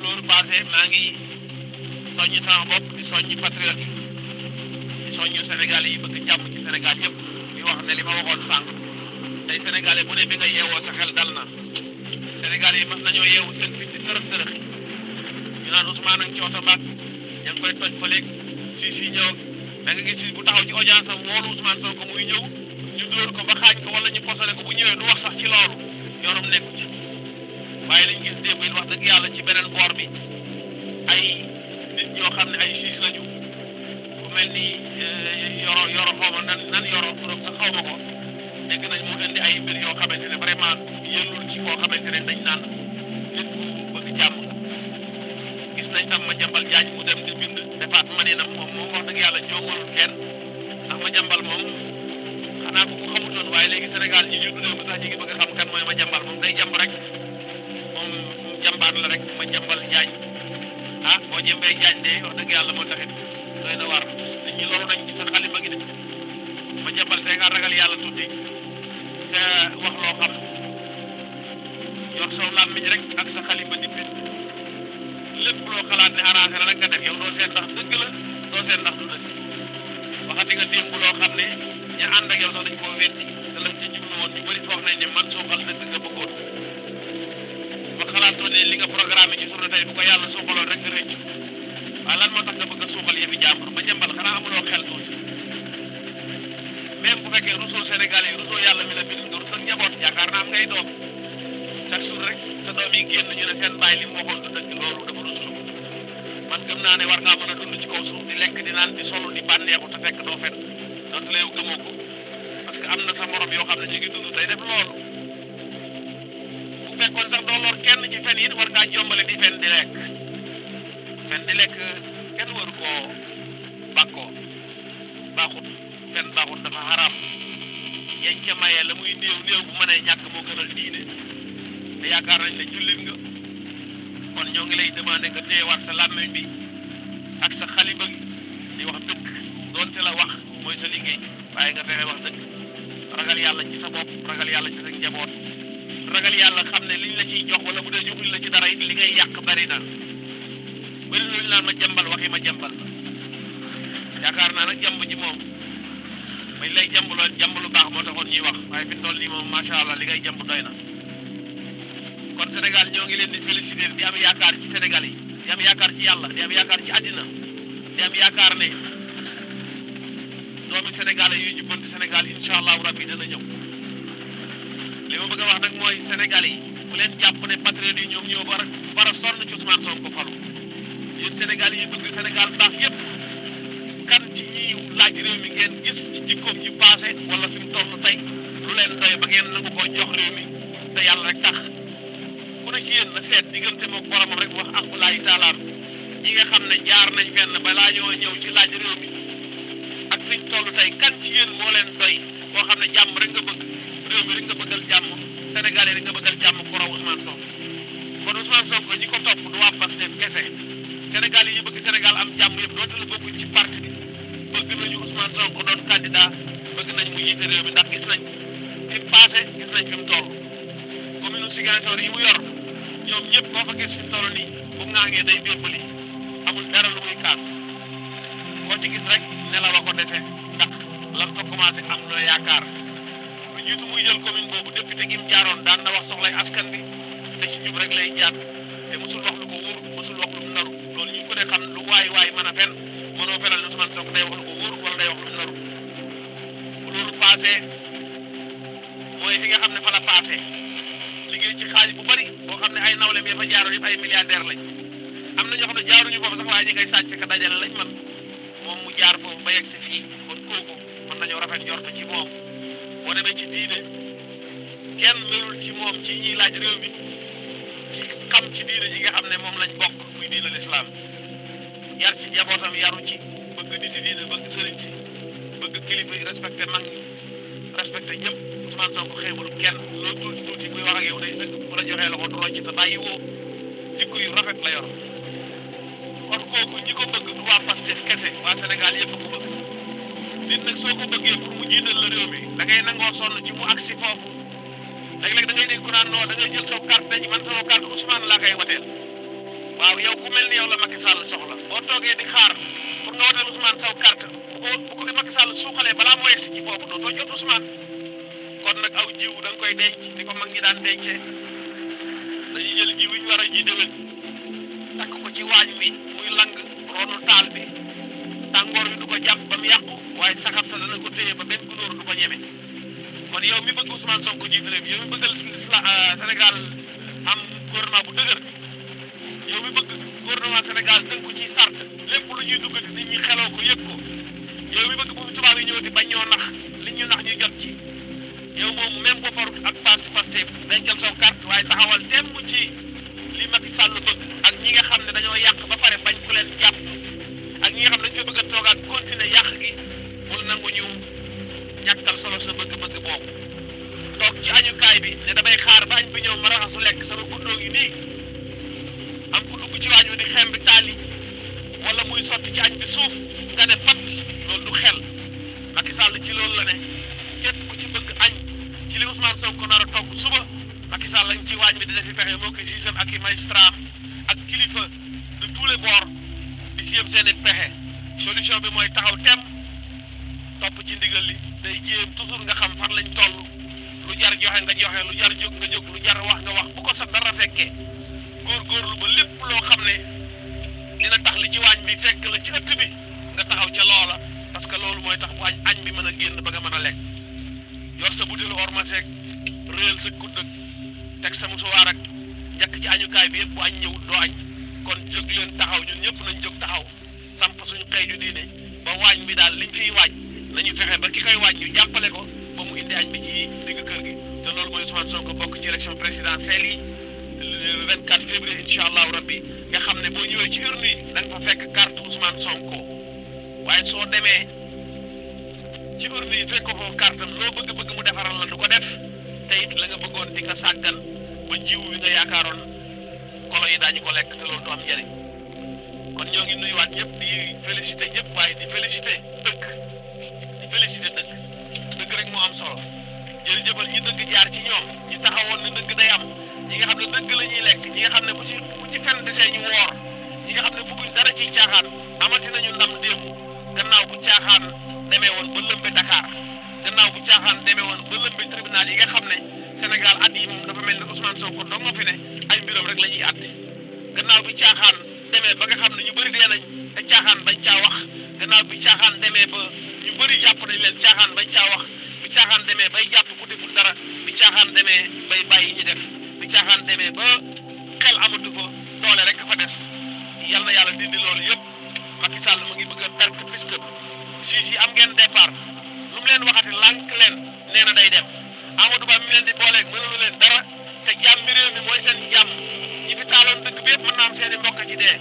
loolu passé maa ngi soññ sama bopp di soññ patriote yi di soññ Sénégal yi bëgg jàmm ci Sénégal yëpp di wax ne li ma waxoon sànq tey sénégalais bu ne bi nga yeewoo sa xel dal na Sénégal yi mas nañoo yeewu seen fit di tërëx tërëxi ñu naan Ousmane ak Coota Mbaak ña ngi koy toj fa léegi si ñëw da nga gis bu taxaw ci audience am woolu Ousmane Sonko muy ñëw ñu dóor ko ba xaañ ko wala ñu posale ko bu ñëwee du wax sax ci loolu yorom nekku ci waaye liñ gis démb it wax dëgg yàlla ci beneen boor bi ay nit ñoo xam ne ay juge lañu ku mel ni yoro xaw ma nan yoro turam sax xaw ma ko dégg nañ mu indi ay mbir yoo xamante ne vraiment yëllul ci koo xamante ne dañ naan nit ku bëgg jàmm gis nañ tam ma jambal jaaj mu dem di bind defaat maninam moom wax dëgg yàlla jongalul kenn ndax ma jambal moom xanaa ko xamutoon waaye léegi Sénégal ñi ñu dundee ba sax ñi ngi bëgg a xam kan mooy ma jambal moom day jamb rek moom jàmbaar la rek ma jambal jaaj ah boo jëmbee jaaj de wax dëgg yàlla moo taxit doy na waar nit ñi loolu nañ ci sa xalima gi de ma jambal te nga ragal yàlla tuuti te wax loo xam yor saw làmmiñ rek ak sa xalima di bind lépp loo xalaat ne arrangé na rek nga def yow doo seet ndax dëgg la doo seet ndax du dëgg waxati nga démb loo xam ne ña ànd ak yow sax dañ koo weddi te lañ ci jublu woon ñu bëri foog nañ ne man suuxal dëgg nga bëggoon ba xalaatoo ne li nga programme ci journée tey bu ko yàlla suuxaloon rek nga rëccu waaye lan moo tax nga bëgg a suuxal yëfi jàmbur ba jambal xanaa amuloo xel tuuti même bu fekkee rusoo Sénégal yi rusoo yàlla mi la bind nga rusoo njaboot yaakaar naa am ngay doom chaque jour rek sa doom yi génn ñu ne seen bàyyi li mu waxoon du dëgg loolu dafa ruslu man gëm naa ne war ngaa mën a dund ci kaw suuf di lekk di naan di solo di bànneexu te fekk doo fen donte la yow gëmoo ko parce que am na sa morom yoo xam ne ñu ngi dund tey def loolu bu fekkoon sax doo lor kenn ci fen yi war ngaa jombale di fen di lekk kenn waru koo bàkkoo baaxut fen baaxut dafa xaraam yañ ca mayee la muy néew bu mënee ñàkk moo gënal diine te yaakaar nañ ne jullit nga kon ñoo ngi lay demandé nga téyewaat sa làmmiñ bi ak sa xalima gi di wax dëgg doonte la wax mooy sa liggéey waaye nga fexe wax dëgg ragal yàlla ci sa bopp ragal yàlla ci sa njaboot ragal yàlla xam ne liñ la ciy jox wala bu dee joxuñ la ci dara it li ngay yàq bari na bëri na lu naan ma jambal waxi ma jambal la yaakaar naa nag jamb ji moom bañ lay jamb lu baax moo taxoon ñuy wax waaye fi toll nii moom macha allah li ngay jamb doy na kon Sénégal ñoo ngi leen di féliciter di am yaakaar ci Sénégal yi di am yaakaar ci yàlla di am yaakaar ci àddina di am yaakaar ne doomi Sénégal yuy jubbanti Sénégal incha allahu rabbi dana ñëw li ma bëgg a wax nag mooy Sénégal yi bu leen jàpp ne patriote yi ñoom ñoo war a sonn ci Ousmane Sonko falu yéen Sénégal yi bëgg Sénégal baax yépp kan ci ñiy laaj réew mi ngeen gis ci jikkoom ñu passé wala fi mu toll tey lu leen doy ba ngeen nangu koo jox réew mi te yàlla rek tax ku ne ci yéen na seet diggante mook boromam rek wax aqulaayi taalaam ñi nga xam ne jaar nañ fenn balaa ñoo ñëw ci laaj réew mi ak fi ñu toll tey kan ci yéen moo leen doy koo xam ne jàmm rek nga bëgg réew mi rek nga bëggal jàmm Sénégal yi rek nga bëggal jàmm ku raw Ousmane Sonko kon Ousmane Sonko ñi ko topp du waa Pastef kese Sénégal yi bëgg Sénégal am jàmm yëpp dootu la bokkuñ ci parti bi bëgg nañu Ousmane Sonko doon candidat bëgg nañ mu jiite réew mi ndax gis nañ fi mu passé gis nañ fi mu toll commune Ziguinchor yi mu yor ñoom ñëpp koo fa gis fi mu toll nii bu ŋaangee day bébbali amul dara lu muy kaas koo ci gis rek nelaw a ko dese ndax lam fa commencé am na yaakaar lu jiitu muy jël commune boobu député gi mu jaaroon daan na wax soxlay askan bi te ci jub rek lay jaar te mosul wax lu ko wóor mosul wax lu mu naru loolu ñu ko ne xam lu waay mën a fen mënoo fenal ne Ousmane Sonko day wax lu ko wóor wala day wax lu mu naru bu loolu passé mooy fi nga xam ne fa la passé liggéey ci xaalis bu bari boo xam ne ay nawleem ya fa jaaroon yëpp ay milliardaire lañ am na ñoo xam ne jaaruñu foofu sax waaye ñi ngay sàcc ka dajale lañ man moom mu jaar foofu ba yegg si fii kon kooku mën nañoo rafet njort ci moom boo demee ci diine kenn melul ci moom ci ñiy laaj réew mi ci xam ci diine ji nga xam ne moom lañ bokk muy diine l'islam yar ci njabootam yaru ci bëgg nit ci diine bëgg sëriñ si bëgg kilifa yi respecté mag ñi respecté ñëpp Ousmane Sonko xeebul kenn loolu tuuti muy wax ak yow day sëgg bu la joxee loxo du rocc te bàyyi woo jikko yu rafet la yor kon kooku ñi ko bëgg du waa Pastef kese waa Sénégal yëpp ko bëgg nit nag soo ko bëggee pour mu jiital la réew mi da ngay nangoo sonn ci mu agsi foofu léeg-léeg da ngay dégg ku naan non da ngay jël sa carte dañ man sama carte Ousmane laa koy wateel waaw yow ku mel ni yow la Macky Sall soxla boo toogee di xaar pour nga wateel Ousmane saw carte bu ko Macky Sall suuxalee balaa moo yegsi ci foofu dootoo jot Ousmane kon nag aw jiw da nga koy denc ni ko mag ñi daan dencee dañuy jël jiw yi ñu war a ji déwén takk ko ci waañ wi muy lang ronu taal bi tàngoor bi du ko jàpp ba mu yàqu waaye saxar sa dana ko téye ba benn gunóor du ko ñeme kon yow mi bëgg Ousmane Sonko jiite réew mi yow mi bëggal Sénégal am gouvernement bu dëgër yow mi bëgg gouvernement Sénégal tënku ci sart lépp lu ñuy duggati nit ñi xeloo ko yëg ko yow mi bëgg bu fi tubaab yi ñëwati bañ ñoo nax li ñu nax ñu jot ci yow moom même boo farut ak parti Pastef dencal sa carte waaye taxawal temm ci li Macky Sall bëgg ak ñi nga xam ne dañoo yàq ba pare bañ ku leen jàpp ak ñi nga xam ne dañ fa bëgg a toogaat continuer yàq gi bul nangu ñu ñàkkal solo sa bëgg-bëgg boobu toog ci añukaay bi ne damay xaar ba añ bi ñëw ma raxasu lekk sama guddoo ngi nii am ku dugg ci waañ wi di xem bi taali wala muy sotti ci añ bi suuf nga ne pat loolu du xel Macky Sall ci loolu la ne képp ku ci bëgg añ ci li Ousmane Sonko nar a togg suba Macky Sall lañ ci waañ bi di defi pexe moo ko juge ak i magistrat ak kilifa de tous les bords di si yëm seen i pexe solution bi mooy taxaw tem topp ci ndigal li day jéem toujours nga xam fan lañ toll lu jar joxe nga joxe lu jar jóg nga jóg lu jar wax nga wax bu ko sa dara fekkee góorgóorlu ba lépp loo xam ne dina tax li ci waañ bi fekk la ci ëtt bi nga taxaw ca loola parce que loolu mooy tax bu añ bi mën a génn ba nga mën a lekk yor sa butéelu ormaseek réel sa kudd ak teg sa musuwaar ak njëkk ci añukaay bi yëpp bu añ ñëwut doo añ kon jóg leen taxaw ñun ñëpp nañ jóg taxaw samp suñu xëy ju diine ba waañ bi daal liñ fiy waaj nañu fexe ba ki koy waaj ñu jàppale ko ba mu indi añ bi ci digg kër gi te loolu mooy Ousmane Sonko bokk ci élection présidentielle yi le 24 février incha allahu rabbi nga xam ne boo ñëwee ci urne yi da nga fa fekk carte Ousmane Sonko waaye soo demee ci urne yi fekk ko foofu carte am loo bëgg-bëgg mu defaral la du ko def te it la nga bëggoon di nga sàggan ba jiw wi nga yaakaaroon kolo yi daañu ko lekk te loolu du am njëriñ kon ñoo ngi nuyuwaat ñëpp di félicité ñëpp waaye di félicité dëkk dëgg rek moo am solo jërëjëfal ñi dëgg jaar ci ñoom ñi taxawoon ne dëgg day am ñi nga xam ne dëgg la ñuy lekk ñi nga xam ne bu ci fen desee ñu woor ñi nga xam ne bëgguñ dara ciy caaxaan amati nañu ndam démb gannaaw bu caaxaan demee woon ba lëmbe Dakar gannaaw bu caaxaan demee woon ba lëmbe tribunal yi nga xam ne Sénégal at yi moom dafa mel ne Ousmane Sonko dong nga fi ne ay mbiram rek la ñuy àtte gannaaw bi caaxaan demee ba nga xam ne ñu bëri dee nañ te caaxaan bañ caa wax gannaaw bi caaxaan demee ba ñu bëri jàpp nañ leen caaxaan bañ caa wax bi caaxaan demee bay jàpp ku deful dara bi caaxaan demee bay bàyyi ñi def bi caaxaan demee ba xel amatu fa doole rek fa des yal na yàlla dindi loolu yëpp Macky Sall mu ngi bëgg a perte piste juge yi am ngeen départ lu mu leen waxati lànk leen nee na day dem Amadou Ba mi leen di booleeg mënulu leen dara te jàmm mi réew mi mooy seen jàmm ñi fi taaloon dëkk bi yëpp mën naa am seen i mbokk ci dee